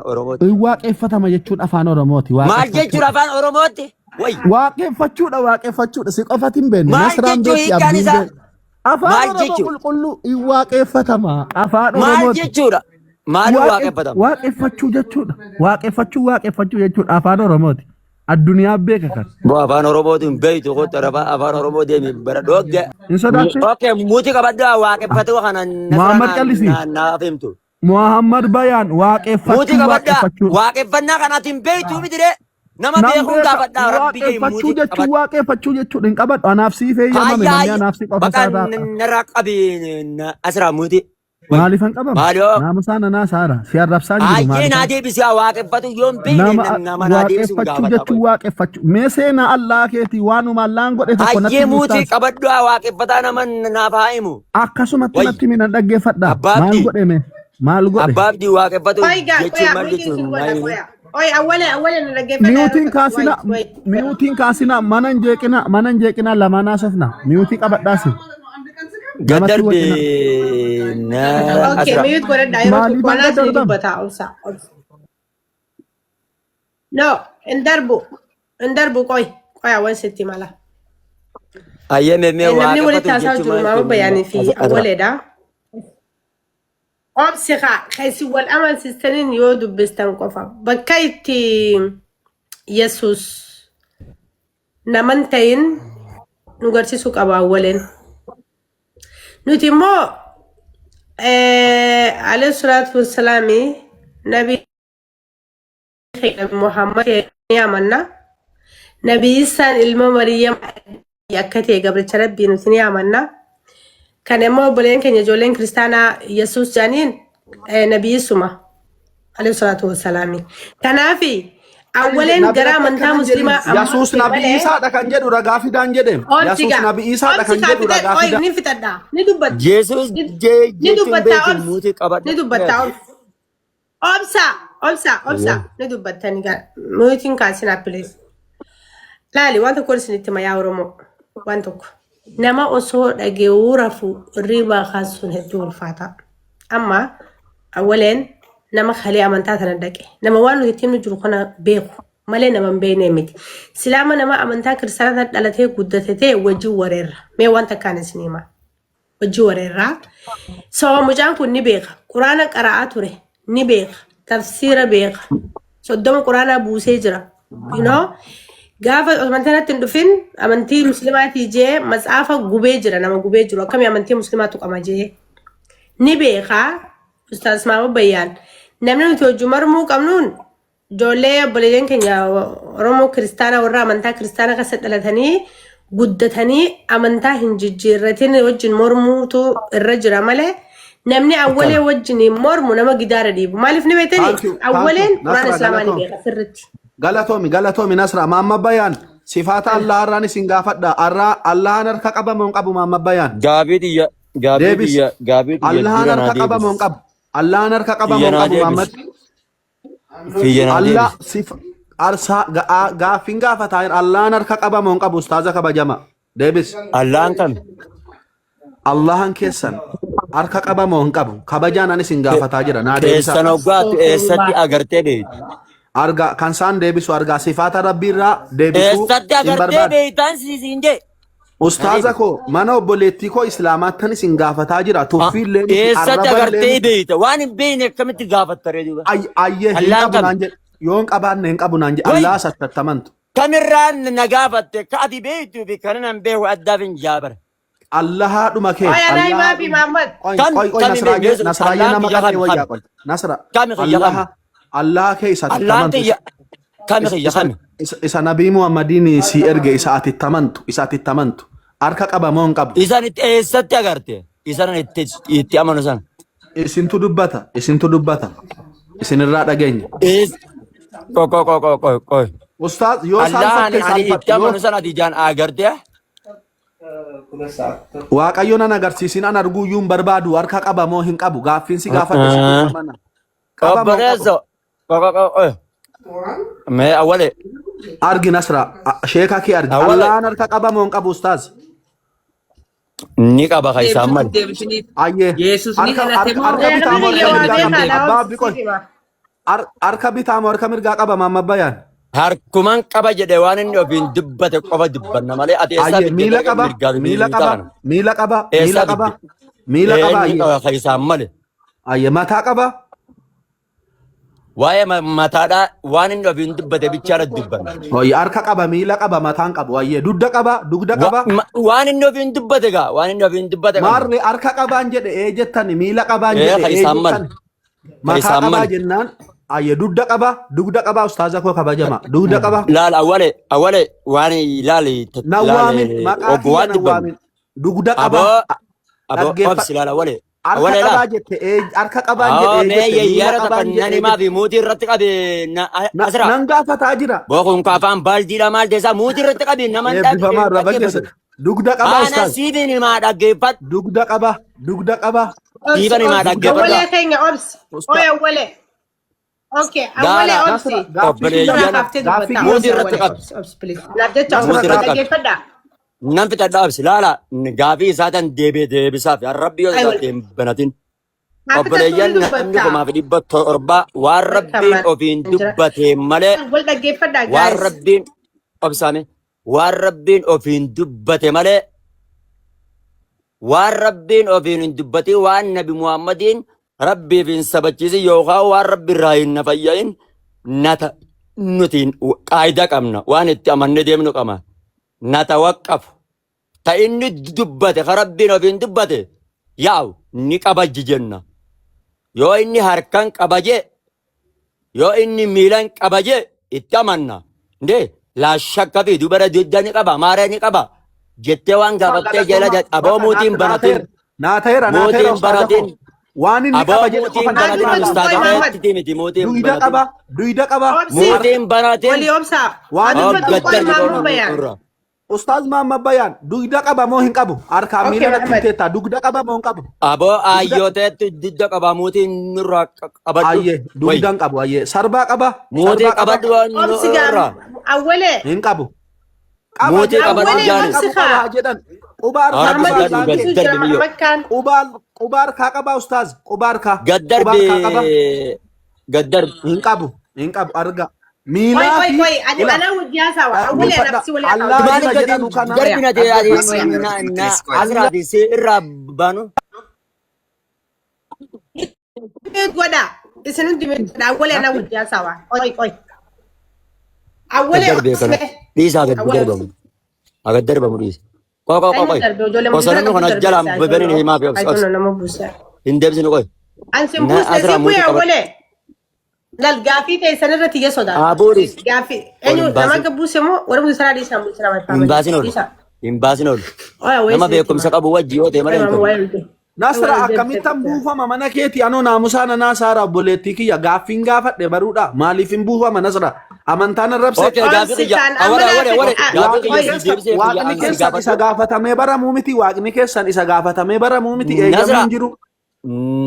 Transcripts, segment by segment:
Oromootti. Hin waaqeffatama jechuun afaan Oromooti. Maal Waaqeffachuudha. jechuudha afaan Oromootti? Way. Waaqeffachuudha waaqeffachuudha si qofati hin beekne. Maal Nasraan jechuu beekti hiikkaan abdiin isaa? beekti. Afaan Maal Oromoo jechuu? qulqulluu hin waaqeffatama. Afaan Maal Oromooti. jechuudha? Maal waaqeffatama? Waaqeffachuu jechuudha. Waaqeffachuu waaqeffachuu jechuudha afaan Oromooti. Addunyaa beeka kan. Boo afaan Oromootiin beektu kottu afaan Oromoo deemi bara dhoogge. Hin sodaatin. Okay, muti qabaddaa waaqeffatuu kana Muhammad Qallisi. naaf himtu. Muhammad Bayaan Muti waaqeffachuu qabaddaa waaqeffachuu. waaqeffannaa kanaatiin beektuu miti ree. Nama Nan beekuun beeka gaafadhaa rabbi jee waaqeffachuu muti jechuun qabadha. waaqeffachuu jechuudha hin qabadhu anaaf siif eeyyamame Hayya namni hayya anaaf si qofa bakka isaa ta'a. narraa qabi asirraa muti. Way Maaliif hin qabamne? maaloo Naamusaan anaa saara si arrabsaa hin jiru hayyee maaliif naa an deebisi haa waaqeffatu yoo hin beekne nama nama naa deebisuun waaqeffachuu gaafataa jechuun qoy. waaqeffachuu mee seenaa allaa keetii waanuma allaan godhe tokko natti Hayyee muutii buustaas qabadhu haa waaqeffataa nama naaf haa himu. akkasumatti Way natti minan dhaggeeffadha abbaa maal abdii godhe mee maal godhe abbaa abdii waaqeffatu Qoy gaa jechuun qoya maal muyyiin jechuun sin naa godha himi. qoya. Qoy awwala awwala na dhaggeeffadha yeroo miyuutiin takka. kaasina Wait wait. miyuutiin kaasina mana hin jeeqina mana hin jeeqina lamaan haasofna miyuutii qabadhaasi Gad namatti darbe wacina na Okay, asirraa. mute godhadha yeroo maaliif tokko hanga anaas ni darbama dubbata obsa. Obsa. No, hin darbu. Hin darbu qoy. Qoy awwal sitti mala. Hayyee mee mee Namni walitti waaqeffatu haasaa jechuun jiru maal maama jechuun bayaanii fi asirraa. awwaleedha. Obsi kaa keessi wal amansiistaniin yoo dubbistan qofa. Bakka itti Yesuus naman ta'in nu garsiisuu qaba awwaleen. Nuti immoo alayhi salaatu wassalaami nabi keenya Muhammad ni amanna. Nabi Isaan ilma Maryam akka ta'e gabricha Rabbii nuti ni amanna. Kan immoo obboleen keenya ijoolleen kiristaanaa Yesuus jedhaniin nabi Isuma alayhi salaatu wassalaami. Kanaaf awwaleen Nabi gara akka amantaa kanan jedhin musliimaa amma Yesuus dhufe nabi malee Isaadha kan jedhu ragaa fidaan jedhe. obsi Yesuus gaa nabi Isaadha obsi kan kaa jedhu fixadha ragaa oy fidaan. ni fixadha ni dubbatta Yesuus ni jee ni jechuun dubbatta beektu obsi muutii qabadhu. ni dubbatta obsi obsa obsa obsa ni dubbattani gaa muyutiin kaasinaa please laali waan tokko isinitti hima yaa Oromoo waan tokko nama osoo dhage'uu rafu hirribaa kaasuun hedduu ulfaata amma awwaleen nama kalee amantaa tana dhaqe nama waan nuti ittiin jiru kana beeku malee nama hin beekne miti silaama nama amantaa kiristaanaa tana dhalatee guddate ta'e wajjin wareerra mee waan takkaan isin hima hojii wareerraa. So mucaan kun ni beeka. Quraana qara'aa ture. Ni beeka. Tafsiira beeka. 30 quraanaa buusee jira. You know? Gaafa amantii kanatti hin dhufin amantii muslimaatii jee matsaafa gubee jira nama gubee jiru akkamii amantii muslimaa tuqama jee ni beeka. Ustaaz Maamud Bayyaan namni nuti hojii mormuu qabnuun Ijoollee obboleeyyan keenya Oromoo kiristaanaa warra amantaa kiristaanaa keessa dhalatanii guddatanii amantaa hin jijjiirratin wajjin mormuutu irra jira malee namni awwalee Akkana. wajjin mormu nama gidaara dhiibu. Maaliif ni beektani? Thank you, thank you. Awwaleen quraana Nasra islaamaa ni galatoomi. beeka sirriitti. Galatoomi, galatoomi Nasra. Maamma Bayaan sifaata Allah irraan isin gaafadha. Arraa Allahan harka qaba moo hin qabu Maamma Bayaan? Gaabii xiyya gaabii Deebis. xiyya gaabii xiyya Allahan dura naa harka qaba moo hin deebis. qabu? Allahan harka qaba moo Kiyya hin naa qabu deebis. Mahammad? Kiyya naa Allah deebis. sif arsaa gaaffiin gaafataa hin Allahan harka qaba moo hin qabu ustaaza kabajama. Deebis. Allaan kami? Allahan keessan harka qaba moo hin qabu? Kabajaan ani isin gaafataa jira. Naa deebisaa. Keessan hoggaatu eessatti agartee beektu? Argaa kan isaan deebisu argaa sifaata rabbiirraa deebisuu Eessatti hin agartee barbaadu. beektaan siisiin jee? Na Ustaaza deebisi. koo mana obboleettii koo islaamaattan isin gaafataa jira. Tuffii illee miti, Eessatti arraba illee agartee miti. beekta? Waan hin beekne akkamitti gaafatta ree duuba? Ayyee hin Allaan qabu kami? naan jedhe. Yoo hin qabaanne hin qabu naan jedhe. Way! Allah sattattamantu. Kamirraan na gaafatte ka ati beektuu fi kan nan beeku addaaf hin jaabara. Allahaadhuma kee. Qoy anaa himaa fi Allahaadhuma. Mahammad. Qoy Kami qoy qoy kami Nasraayyee beeku Nasraayyee Allaan nama kiyya qal'ee kami wayyaa kami qoy. Nasra kami kiyya kami Allaha Allaha kee isa ati itti Allaan amantu kiyya kami isa kiyya isa kami isa isa Nabii Muhammadiin si erge isa ati itti amantu isa ati itti amantu harka qaba moo hin qabu? Isan itti eessatti agarte isan itti itti amanu san Isintu dubbata isintu dubbata isinirraa dhageenya. Ees qoy qoy qoy qoy qoy qoy Ustaaz yoo Allaan saalfatte ani saalfadhu itti yoo amanu san ati ijaan agarte Waaqayyo nan agarsiisin an arguu iyyuu hin barbaadu harka qaba moo hin qabu gaaffiin si gaafadhe si keessa mana qaba moo hin qabu Obboleesso qoy qoy qoy qoy mee awwale argi Nasra sheeka kee argi awwale Allahan harka qaba moo hin qabu ustaaz ni qaba ka isaan Deebisuuf mali deebisiniif. ayyee Yesus ni harka dhalate harka moo harka bitaa Namni moo biyya harka waa mirgaa beekaa qabdi dha abbaa obsi abbi qoy siif hima. Harka bitaa moo harka mirgaa qaba Maamma Bayaan? Harkumaan qaba jedhe waan inni ofiin dubbate qofa dubbanna malee ati eessaa Ayyee fidde miila darga qaba mirgaa fi miila miila qaba kana? miila qaba miila Eessaa qaba fidde? miila qaba Eenyu ayyee qaba ka isaan malee? ayyee mataa qaba. Waa'ee mataadhaa waan inni ofiin dubbate bichaadha dubbanna. Ayyee harka qaba miila qaba mataan qabu ayyee dugda qaba dugda qaba. Waan inni ofiin dubbate gaa waan inni ofiin dubbate qabna. Maarree harka qabaan jedhe ee jettani miila qabaan Ee jedhe ka ee isaan male. jettan Ka mataa isaan qabaa male. jennaan ayyee dugda qaba dugda qaba ustaaza koo kabajama dugda qaba. Laal awwale awwale waan laali Na laal waamin maqaa obbo kiyya waan na dubbannu. waamin dugda qaba Aboo aboo dhaggeeffa obsi laal awwale harka awwale laal. qabaa jette ee harka qabaan Haa jedhe ee mee jette miila yayyaara qabaan takka jedhe nan ee himaa jette fi muutii irratti qabe asira. Nan gaafataa jira. Bokuun ka afaan baaldiidha maal teessaa muutii irratti qabe nama hin Eebbifamaa raba keessa dhaggeeffatu. dugda qaba Haana ustaaz siifin himaa dhaggeeffadhu. dugda qaba dugda qaba Obsi, Siifan himaa obsi. dhaggeeffadhu. Awwalee keenya obsi. Usta Oye awwalee. Okay, awwalee Gaala obsi. Nasra gaaffii kiyya obboleeyyan Irraa kaaftee gaaffii dubbatta. kiyya muutii Obsi irratti awwalee qabe. obsi obsi please. Naaf jecha Nasra obsi Muutii irratti qabe. dhaggeeffadhaa. Nan fixadha obsi laala gaafii isaa tan deebi'e deebisaaf rabbi yoo Aywa. sodaate hin banatin. Haa fixattuu ni Obboleeyyan namni dubbatta. 1700 waan Welcome rabbiin ofiin jira. dubbate malee Wal dhaggeeffadhaa waan guys. rabbiin obsaame waan rabbiin ofiin dubbate malee waan rabbiin ofiin hin dubbatin waan nabi Muhammadiin rabbiif hin sabachiisin yookaan waan rabbi irraa hin nafayya'in nata nuti qaayidaa qabna waan itti amannee deemnu qabna nata waqqafu ta inni dubbate ka rabbiin ofiin dubbate yaa'u ni kabajji jenna yoo inni harkan kabaje yoo inni miilan kabaje itti amanna ndee laa shakka fi dubara dugda ni qaba maara ni qaba jettee waan gaafattee jala Galatoomaa aboo bakka muutiin banatin naa ta'eera naa ta'eera muutiin ustaaza koo banatin waan inni aboo qaba jedhe muutiin qofa Haa natti banatin himaa dubbatu ustaaza qoy ustaaza Muhammad. keetti miti muutiin dugda banatin qaba dugda qaba Obsi. muutiin banatin Walii obsaa. Haa waan inni dubbatu gad qoy darbi Maammoo boona Bayaan. irra Ustaaz Maamma Bayaan dugda qaba moo hin qabu? Harkaa Okay miila natti Muhammad. himteetta dugda qaba moo hin qabu? Aboo Dugda ayyooteetti didda qaba muutiin nurraa qabadhu ayyee wayi dugda hin qabu ayyee sarbaa qaba muutii sarbaa qaba qabadhu Obsi gaa nurraa awwalee. hin qabu. Qaba muutii jedhan qabadhu Awwalee waan jaani obsi qabu qaba kaa. haa jedhan quba harkaa Rabbi qaba Muhammad sodaadhu allaan gad kee dubbisuu jira darbi biyyoo Muhammad kaan. quba quba harkaa qaba ustaaz quba harkaa gad quba darbi harkaa qaba gad darbi hin qabu hin qabu arga Qoy miilaa qoy fi qoy ani ila anaa wajji haasawa. Awwalee dhaggeeffadha nafsi walii haasawa. allaa maaliif jira gadi jedhanu kana darbi na ta'e ati dhaggeeffadha na na allaa asiraati si irraa baanu Mute godha. Isin hundi mute godha. Awwalee anaa natti wajji haasawa. Qoy qoy. gad Awwalee darbi obsi kana mee. dhiisaa gad Awwalee darbamu obsi. haa gad darbamu dhiisa qoy qoy qoy Eenyu qoy darbe ijoollee osoo mudura namni qabdu kana darbe jalaan isaa I don't babanin know. himaa fi I obsi don't obsi know nama buusa. hin deebisinu qoy An sin na buusne asiraa si bu'e muutii qabadhu awwalee. Lal gaafii ta'e irratti iyya sodaata. Aboonis Gaafii ol eenyu hin nama baasin akka buuse moo warra buuse saraa dhiisaa buuse nama hin faamilii baasin ol dhiisaa. hin baasin ol Oya wayii nama isinitti beekumsa hima. qabu wajji yoo ta'e malee Oya hin maama ta'u. waa'ee olde. Nasra Waa'ee olde akkamittan buufama mana keeti anoo naamusaa nanaa saara obboleettii kiyya gaaffiin gaafadhe baruudha maaliif hin buufama Nasra amantaan arrabse Okay, gaafii Obsi kiyya kan amma awwale awwale naaf awwale gaafii waaqni kiyya si keessan deebisee kiyya waaqni an si keessan isa gaafadhu. gaafatamee baramuu miti waaqni keessan isa gaafatamee baramuu miti eeyyamni Nasra hin jiru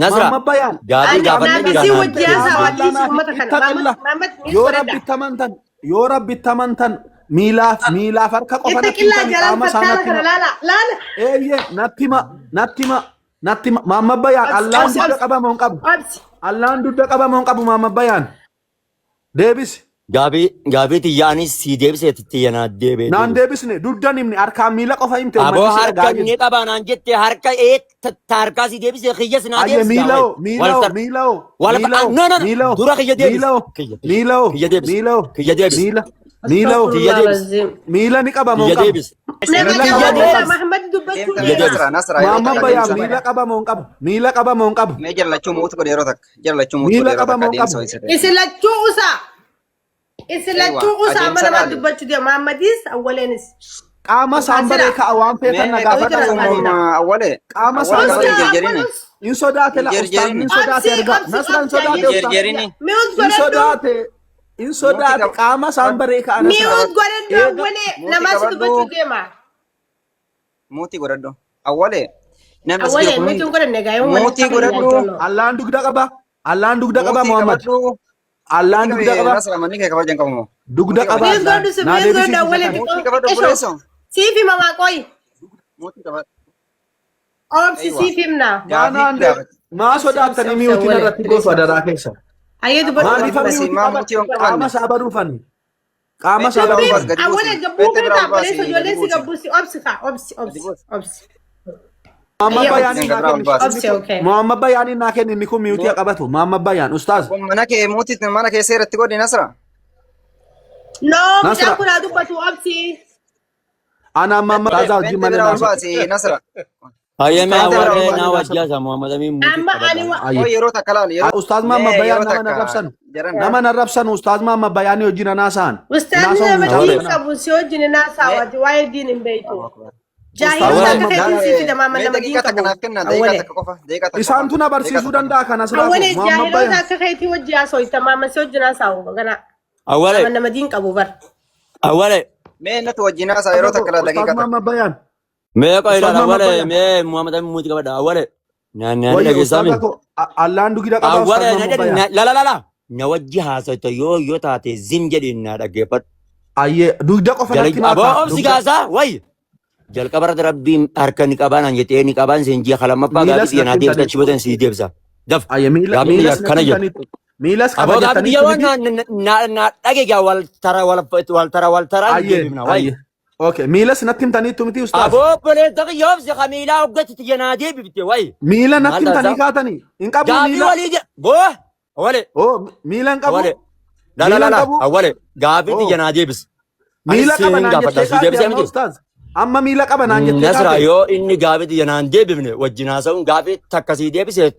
Nasra Maamma Bayaan gaafii Ani gaafadhee naaf jira isii naan wajji deebisee. haasawa dhiisi Allaanaaf uummata kana. ittaqilla Maamad ni yoo sodaadha. rabbitti amantan yoo rabbitti amantan miilaaf miilaaf harka qofa natti Ittaqillaa himtani jalaan qaama isaa fattaana natti kana hima laala laala. eeyyee natti hima natti hima natti hima Maamma Bayaan Obsi Allaan obsi dugda obsi qaba moo hin qabu obsi. Allaan dugda qaba moo hin qabu Maamma Bayaan deebisi Gaafii gaafii tiyyaanis sii deebisee tiyya naa deebee naan deebise. deebisne dugdan himne harkaan miila qofa himte Aboo uummanni si harka dhagaa inni jiru qaba naan jette harka ee harkaa sii deebisee kiyyas naa ayye deebisi gaa miila'oo wayi. Wal miila'oo tar miila'oo wal miila'oo no no no miila'oo dura kiyya deebisi. miila'oo Kiyya kiyya miila'oo kiyya deebisi miila'oo kiyya deebisi miila miila'oo kiyya Astaghfirullah deebisi lazim. miila ni qaba moo kiyya hin qabu deebisi Nama miila kiyya qaba moo hin qabamuudha deebisi qabu Mahamad dubbachuu kiyya deema. deebisi. Nasra, Nasra, yeroo Maamma takka Bayaan adeemsa. miila qaba moo hin qabu miila qaba moo hin qabu Mee jala lachuu muutu godhe yeroo takka. Jala lachuu muutu godhe miila yeroo qaba takka moo hin adeemsa qabu ho'isa ta'e. Isin lachuu usaa. Isin Eewa, lachuu usaa amma adeemsa namaa laali. dubbachuu deema. Mahammadis awwaleenis. qaama isaan Asira. baree ka'a waan feetan Mee na mee gaafadha qabadhu Wayita uummanni rakkaatina. awwalee. qaama Awwalee isaan qabadhu baree hin Usaa jerjerini. awwalus. hin sodaate Hin la ustaazni jerjerini. hin sodaate Obsi erga obsi Nasraan obsi sodaate Hin ayyee ustaaz jerjerini. Mute hin godhadhu. sodaate hin Muuti sodaate qab qaama isaan baree ka'a Nasra Mute godhadhu eega awwalee muuti namaa si qabadhu. dubbachuu deema. Muuti godhadhu. Awwalee. Namni as jiru Awwalee kun mute hundi. hin godhanne gaa yoo wanni Muutii qabne godhadhu. I don't know. Allaan dugda qaba allaan dugda qaba Muutii Muhammad qabadhu. allaan Muutii dugda qabi qaba Nasra manni kee kabajan qabu moo? dugda Muutii qaba qabadhu. Mute allaan godhu si naa mute godhu deebisiisi isa awwalee kana Muutii xiqqoo. qabadhu Esho obboleessoo. siif hima maa qoyi. Muutii qabadhu. Obsi Eewa. siif himna. maa Gaafii naan gaafate. maa Obsi obsi sodaattanii obsi miyuutiin awwalee irratti please gootu obsi. adaraa keessa Hayyee dubbadhu Maaliif Muhammad. ani Buusi, maa qaama mutii hin qaama qabanne. isaa baruufani? Qaama isaa Meetii Dubbiin biraa baruufani. gadi awwalee buusi. gabbuu Meetii biraa feetaa ol baasi obboleessa gadi ijoolleen si buusi. gabbuusi obsi kaa obsi Gadi obsi buusi. obsi. Muhammad Hayyee Bayaanii obsi naa Biraa ol kenni. baasi. obsi okay. Muhammad Bayaanii naa kenni inni kun miyuutii haa qabatu. Muhammad Bayaan ustaaz. Kun mana kee muutii mana kee seeratti godhi Nasra. No mucaan Nasra. kun haa dubbatu obsi. Ana Muhammad Ustaaza wajjin Meetii malee biraa ol naasoo. baasi Nasra. Hayyame Meetii biraa ol awwalee baasi. naa wajjaasa Muhammad Amin muutii Amma ani qabadha. wa Ayyee. Oo yeroo takka laali yeroo Ustaaz Muhammad mee Bayaan yeroo nama takka narrabsan. jaran Nama narrabsan Ustaaz Muhammad Bayaanii wajjin anaasaan. ustaazni Naasoo nama hin Awwalee. diin qabu si wajjin naasaawati waa'ee diin hin beektu. Ustaaz Jaahiloota Muhammad akka keetiin sii fida maama mee nama diin daqiiqaa takka qabu. naaf kenna daqiiqaa Awwalee. takka qofa daqiiqaa takka qofa Isaantu na daqiiqaa barsiisuu takka qofa. danda'a kana siraafo. Awwalee Muhammad jaahiloota Bayaan. akka keetii wajji haasooyta maama si wajjin haasaawu gana. Awwalee. Nama nama diin qabu bar. Awwalee. Mee natti wajjin haasaa yeroo takka laal Ustaaz daqiiqaa takka. Muhammad Bayaan. Mee qoy Ustaaz ilaala Muhammad awwalee Bayaan. mee Muhammad Amin muutii qabadha awwalee. Naannoo Wayyo dhageessaami. ustaaza koo allaan dugida qabaa Ustaaz Awwalee na Muhammad jedhi Bayaan. la la la la. Na wajji haasofta yoo yoo taate zim jedhi na dhaggeeffadhu. Ayyee dugda qofa natti Aboo maataa. obsi Dugda gaasaa wayi. Jalqaba irratti rabbiin harka ni qabaa naan jettee ni qabaan seen ji'a lammaffaa miilas gaaffii naa natti deebisa himtanii. achi boodan sii deebisa. Daf Ayyee miila gaaffii miilas akkana natti jedhu. himtanii. Miilas qaba Aboo gaaffii jettanii biyya waan miti. na na dhage gaa wal tara wal wal tara wal taraan Ayyee deebifna wayi. ayyee. Okay miilas natti himtaniitu miti ustaaz. Aboo obboleessa kiyya obsi kamiilaa hoggatti tiyya naa deebifte wayi. Miila Maal natti himtanii taasisaa? kaatanii. Hin qabu Gaaffii miila. walii jedha. Boo awwalee Oh miila hin qabu. awwalee la la Miila la hin la qabu. awwalee gaaffii Oh tiyya naa deebis. Ani miila qaba siin naan gaafadha jettee sii kaate deebisee amma miti. ustaaz. Amma miila qaba naan jettee Nasra kaate. yoo inni gaafii tiyya naan deebifne wajjin haasa'uun gaafii takka sii deebise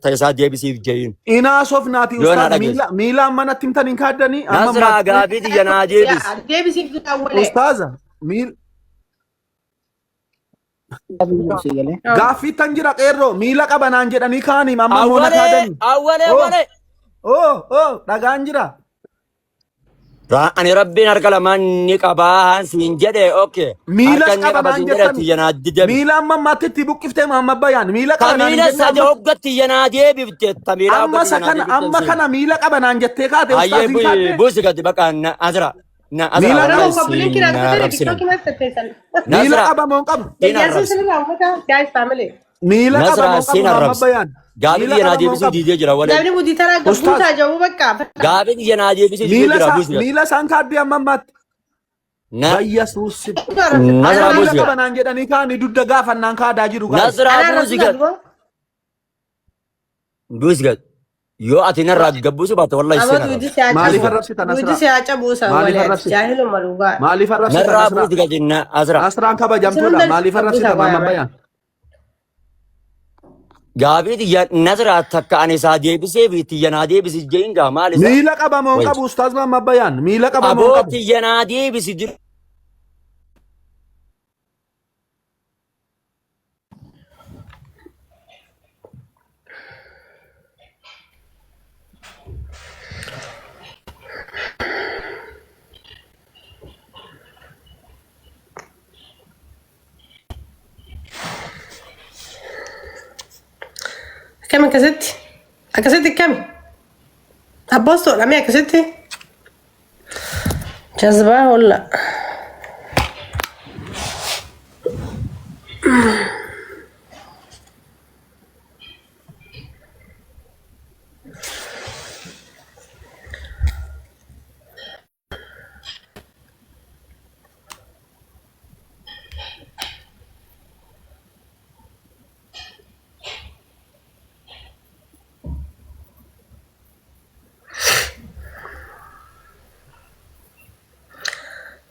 ta isaa deebisiif jeyin. Inaasoof naati Yoo naa ustaaz dhageesse. miila miila amma natti himtanii hin kaaddanii amma Nasra ammaatti. gaafii tiyya naa deebis. Deebisiif jira awwalee. Ustaaza miila gaaffii tan jira qeerroo miila qaba naan jedhanii kaanii amma immoo na Awwalee kaadanii. awwalee Oh awwalee. oh oh dhagaan jira. Ani rabbiin harka lamaan ni qabaa siin jedhe okay. Harka Miilas inni qaba qaba naan siin jedhe jettani. tiyya naa deebifte. Miila amma ammaatti itti buqqiftee Muhammad Bayaan miila qaba naan hin Tamiila jenne sadi amma. hoggatti tiyya naa deebifte. Tamiila Amma hoggatti isa tiyya naa kana deebifte amma siin. kana miila qaba naan jettee kaate Hayyee ustaaz hin bu'i kaadde. buusi gadi bakka na azra na azra Miila wallahi Oromoo qaba koppiliin siin kiraa na dhuftee rabsinan. tiktookii maal tatteessan. miila Nasra qaba moo hin qabu? siin Deeggarsi arrabsi. isinirraa uummata guys family. Miila qaba Nasra moo hin qabu siin Muhammad arrabsi. Bayaan? Gaabii Miila tiyya naa qaba moo hin deebisuu qabu? diidee jira walee. Namni mudii taraa Ustaaz gabbuusaa jabu bakka. Gaabii tiyya naa deebisuu diidee miila jira isaa buusi gadi. miila isaan kaaddee amma ammaatti. Na Bayyasuus. Nasra Ana miila buusi gadi. qaba naan jedhanii kaanii dugda gaafannaan kaadaa jiru guys. Nasra Anaa buusi arrabsisaa gadi. duba. Buusi gadi. Yoo ati narraa gabbuusu baatte wallahi Amma siin arrabsa. duudi si haa Maaliif cabu. arrabsita Duudi Nasraa? si haa cabu isa Maaliif walee ati arrabsita? jaahiluma dhugaa. Maaliif arrabsita Narraa Nasraa? buusi gadi na Azra. Nasraan Isin kabajamtuudha. hunda Maaliif gabbuusaa arrabsita Muhammad waayama. Bayaan? Gaabii tiyya Nasraa takka ani isaa deebisee fi tiyya naa deebisi jehin gaa maal isa? Miila qaba moo hin Wait. qabu Ustaaz Muhammad Bayaan? Miila qaba moo hin Aboo qabu? tiyya naa deebisi jiru. Akkami akkasitti? Akkasitti akkami? Abboostoodha mee akkasitti? Jazbaa holla.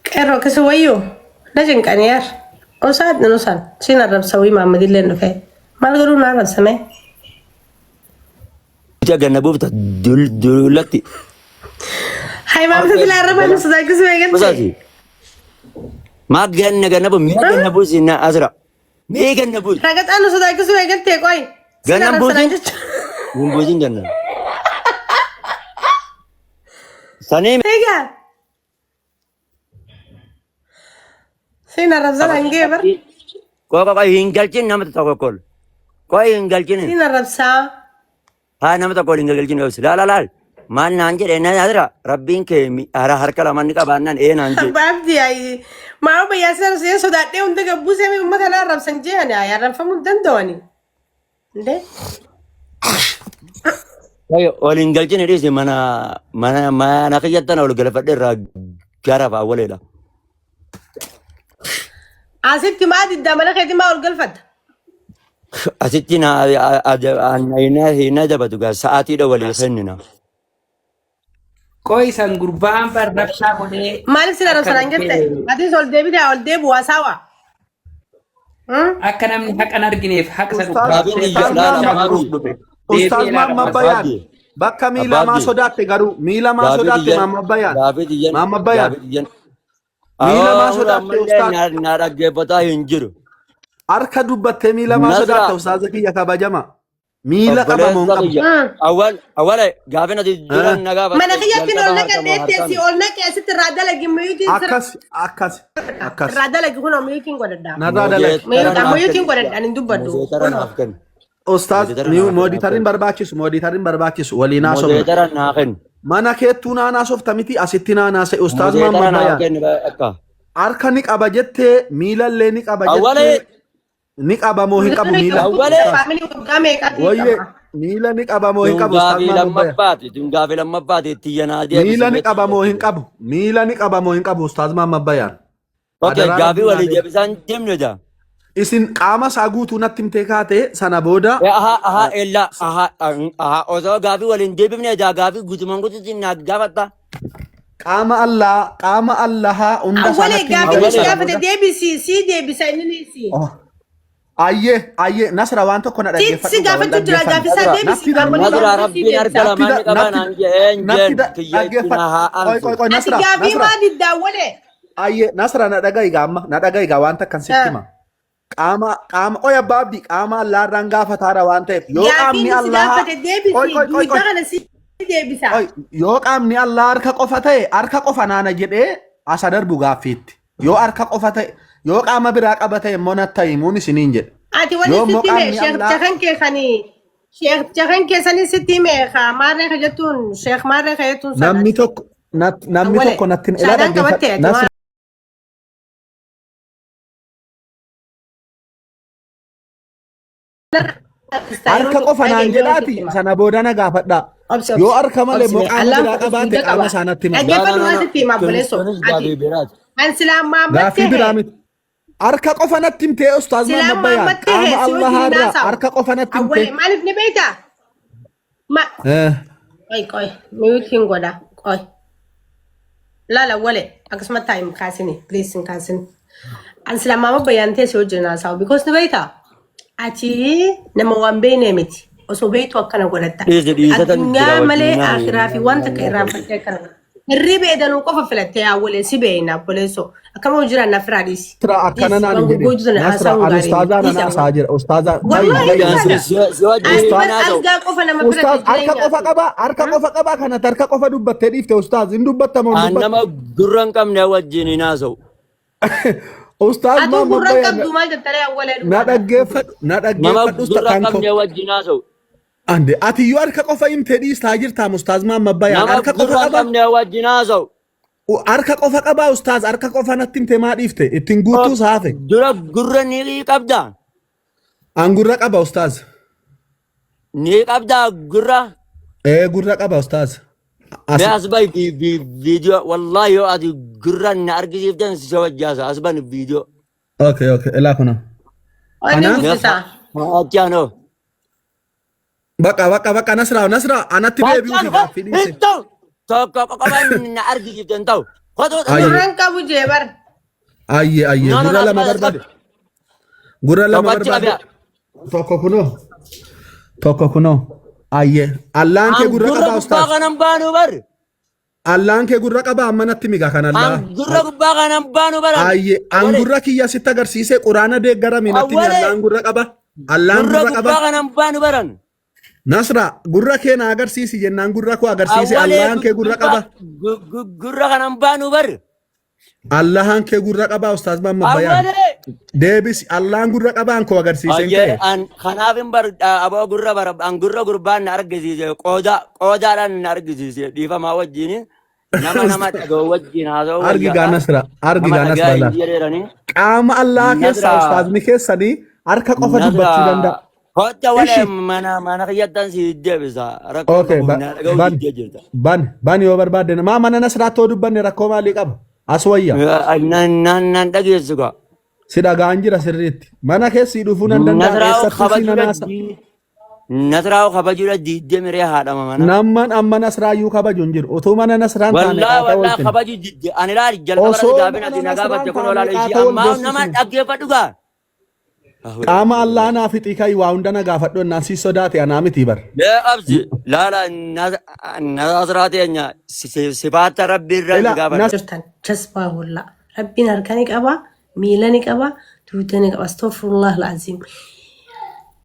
Qeerroo akkasi wayyoo na cinqanii yaar. Osaa nusaan siin arrabsa wii maammadillee dhufee. Maal godhuu na arrabsame? Ganna buufta dullatti. Hai maamsa sila arraba nu sodaachisuu eegalte. Musaasi. Maa ganna ganna buuf mee ganna buusi na asira. Mee ganna buusi. Ragaxaa nu sodaachisuu eegalte qoy. Sin Ganna arrabsanaa buusin. jechuudha. Hin buusin ganna. Sanii Egaa. Sin arrabsanaa hin gee bar. Qoqa qoy hin galchin nama tokko kol. Qoy hin galchin. Sin arrabsaa. Haa nama tokko hin galchin obsi. Laal laal. Maal naan jedhe na asira rabbiin kee harka lamaan ni qabaannaan ee naan jedhe. Abbaa Abdii ayi maa bayyaa sin arrabsee sodaadhee hunda gabbuusee uummata na arrabsan jeani ayi arrabfamuu hin danda'ani. Indee. Ol hin galchine dhiisi mana mana mana kiyyattan ol galfadhe irraa gara fa'a waleedha. Asitti maa diddaa mana keetii maa ol galfatta? Asitti na hin adabatu gaa sa'aatiidha walii kennina. Qoy san gurbaan bar rabshaa godhee Maaliif sin akka arrabsan jette? gartee Atis ol deebitee ol deebi'u haasawaa. akka namni haqa hin argineef haqa san Ustaaz Gaafiin ukkaamsee iyya Ustaaz laala rabshaa Maamma godhuuf abbaa dhufe. Ustaaz Deebi'ee ilaala Maamma ammas. Bayaan abbaabdi bakka miila maa abbaabdi sodaatte garuu miila maa gaafii sodaatte tiyyan Maamma Bayaan gaafii tiyyan Maamma Bayaan gaafii tiyyan miila maa Awwa sodaatte ammallee Ustaaz na na dhaggeeffataa hin jiru. harka dubbattee miila maa Nasra sodaatte Ustaaza kiyya kabajama miila qaba moo hin obboleessa qabu kiyya awwal awwal gaafin ati dura na Mana gaafatte kiyyattiin jalqaba ol harka moo naqadhee harkaa si miti. ol naqee asitti irraa dalagi miyuutiin sirra akkas akkas akkas irraa dalagi kunoo miyuutiin godhadha. narraa dalagi Moodeetara Miyuuta naaf miyuutiin kenni. godhadha ani hin dubbadhu. Moodeetara Kunoo. naaf kenni. Ustaaz Moodeetara naaf kenni. mooditariin barbaachisu mooditariin barbaachisu waliin haasofna Moodeetara naa kenni. mana keettuu naanaasofta miti asitti naanaase Ustaaz Moodeetara Maamma naaf Bayaan kenni akka. harka ni qaba jettee miilallee ni qaba Awwalee jettee ni qaba moo hin qabu miila awwalee Ustaaz Faamilii waggaa meeqaatii wayye qaba? miila ni qaba moo hin tun qabu Ustaaz gaafii Maamma Bayaan lammaffaati tun gaafii lammaffaati itti yanaa deebisi miila ni meetii qaba moo hin qabu miila ni qaba moo hin qabu Ustaaz Maamma Bayaan Okay, adaraa gaafii rabbii naa walii deebisi deebisaan deemnu jaa. isin qaama isaa guutuu natti himtee kaate sana booda Aha, aha, ella, aha, aha, osoo gaafii waliin deebifne jaa gaafii guutumaan guututti naa gaafatta. qaama allaa qaama allahaa hunda isaa Awwalee natti gaafii himtee si sana gaafate booda deebisi si deebisa inni ni si. Oh. Ayyee ayyee Nasra waan tokko na Si si dhaggeeffadhu gaa wal gaafachuu jira dhaggeeffanna. gaafii isaa Nasra, deebisi Natti darbu awwalee Nasra gaafii si rabbiin harka deebisa. natti lamaan ni qaba natti naan jeen natti jeen kiyya itti dhaggeeffadhu. na haa Qoy aansu. qoy qoy Ati Nasra gaafii Nasra maa didda awwalee? ayyee Nasra na dhaga'i gaa amma na dhaga'i gaa waan takkan sitti hima. Qaama qaama qoy abbaa abdii qaama allaarraan gaafataara waan ta'eef yoo Gaafii qaamni inni si allaa gaafate qoy deebisi qoy qoy duwidda qoy kana si deebisa. qoy yoo qaamni allaa harka qofa ta'e harka qofa naana jedhee asa darbu gaaffiitti yoo harka qofa ta'e yoo qaama biraa qaba ta'e immoo natti himuun isiniin jedhe. Ati wani Yoo immoo sitti hime qaamni sheekticha allaa kan kee kani sheekticha kan kee sanii sitti hime ka maarree ka jettuun sheek maarree ka jettuun sana namni tokko namni awwale tokko natti ilaa shaadaan qabatte dhaggeeffadhu ati Nasra waan harka qofa naan jedhaati sana booda na gaafadhaa Obsi yoo obsi harka malee obsi immoo mee qaama Allaan biraa fudhu qabaate hunda qaama qaba. isaa natti hima No, Dhaggeeffadhu no, waan no, sitti hima tun obboleessoo tunis ati gaafii biraati. an silaa maammattee gaaffii biraa miti harka qofa natti himtee ustaaz silaa Maamma Bayaan maammattee qaama si wajjin Allahaa hin irraa haasawu. harka qofa natti Awwalee himtee maaliif ni beektaa? Ma Eh, qoy qoy miyuutiin godha qoy. Laala wale akkasuma taa'im kaasini please hin kaasini. An sila maama bayyaan teesse wajjin haasawu because ni beektaa? Ati nama waan beekne miti osoo beektu akkana godhatta. Dhiisi dhiisatan jira Addunyaa malee wajjin naa akhiraa fi waan takka irraanfattee akkana godhatta. Hirriba edanuu qofa filattee yaa walee si beekna obboleessoo. Akkama jiran na firaa dhiisi. Nasra akkana Dhiisi naan waan hin jedhin gurguddoo sana Nasra haasa'uun ani gaarii miti. ustaazaa Dhiisi nan awwal. haasaa jira ustaazaa bayi Wallaahi bayi dhugaadha. Si wajjin Ani hin bar haasa'u. algaa qofa nama Ustaaz filate harka qofa jireenyaaf. qaba harka qofa qaba kanatti harka qofa dubbattee dhiifte ustaaz hin dubbatta moo hin An nama dubbattu gurra hin qabne wajjin hin haasa'u. ustaaz Atuu Maamma gurra hin Bayaan qabdu maal jettanii awwalee na dhugaadha. dhaggeeffadhu na Nama dhaggeeffadhu gurra hin kan koo qabne wajjin haasa'u. Ande ati iyyuu harka qofa himtee dhiistaa jirtaa ustaaz Maamma Bayaan Nama harka qofa gurra hin qaba qabne wajjin haasa'u. Harka qofa qabaa ustaaz harka qofa natti himtee maa dhiifte ittiin guutuu saafe Dura gurra ni qabda. an gurra qaba ustaaz Ni qabda gurra. ee gurra qaba ustaaz as Mee as bahi viidiyoo wallahi yoo ati gurra na argisiiftan si wajjaasa as bani viidiyoo. okay okay ilaa kuna Wanni kanaaf Mee guddisaa. haati anoo. baqa baqa baqa Nasraa Nasraa anatti deebi'uufi gaaffii dhiise Hin ta'u. Tokko qofa na argisiifte hin ta'u. Kotoo Ayyee. Gurra hin qabu jee bar. ayyee ayyee No, no, gurra no, lama as barbaade gurra lama Tokkochi barbaade qabee. tokko kunoo tokko kunoo ayyee allaan kee An gurra gurra qabaa gubbaa ustaaz kanan baanu bar. allaan kee gurra qabaa amma natti migaa kan allaa An gurra gubbaa kanan baanu bar. Ayyee an gurra kiyya sitti agarsiisee quraana deeggarame natti himi Awwalee. allaan gurra qaba allaan Gurra gurra qaba gubbaa kanan baanu baran. Nasra gurra kee na agarsiisi jennaan gurra koo agarsiise Awwalee allaan kee gurra qaba gurra kanan baanu bar. allahan kee gurra qaba ustaaz Maamma Bayaan Awwalee. deebisi allaan gurra qabaan koo agarsiiseen Ayyee ka'e an kanaaf hin bar aboo gurra bara an gurra gurbaan na argisiise qooda qoodaadhaan na argisiise dhiifamaa wajjin nama nama dhaga'u wajjin haasa'u argi gaa wayyaadha. Nasra argi Nama gaa Nasra dhagaa hin laal jedheerani. qaama allaa keessaa Nasra ustaazni keessanii harka qofa dubbachuu Nasra danda'a. Hotta wala Ishi. mana mana kiyyattan si deebisa. Rakkoon Okay, qabu na dhaga'uu ban diddee jirta. ban ban yoo barbaadde maa mana Nasraatti yoo dubbanne rakkoo maalii qaba? As wayya. Nan nan nan dhageessu gaa. Si dhagaan jira sirriitti. Mana keessi dhufuu nan danda'a. Nasraa Eessattuu si kabajuudha nanaasa. Nasraa kabajuudha diddee miree haadhama mana. Namman amma Nasraayyuu kabaju hin jiru. Utuu mana Nasraan taane Wallaa qaata wallaa oolchina. kabaju didde. Ani laali jalqaba irratti Osoo gaafin mana ati nagaa Nasraan batte kun taane olaala ishii qaata wal ammaa nama geessisnu. dhaggeeffadhu gaa. Qaama Allaa naa fixii ka'i waa hunda na gaafadhu ennaan si sodaate anaa miti bar. Lee absi laala nasraa teenya sifaata rabbi irra si Ila gaafadha. Jirtan jasbaa hollaa. Rabbiin harka ni qaba, miila ni qaba, tuuta ni qaba. Astaghfirullah alazim.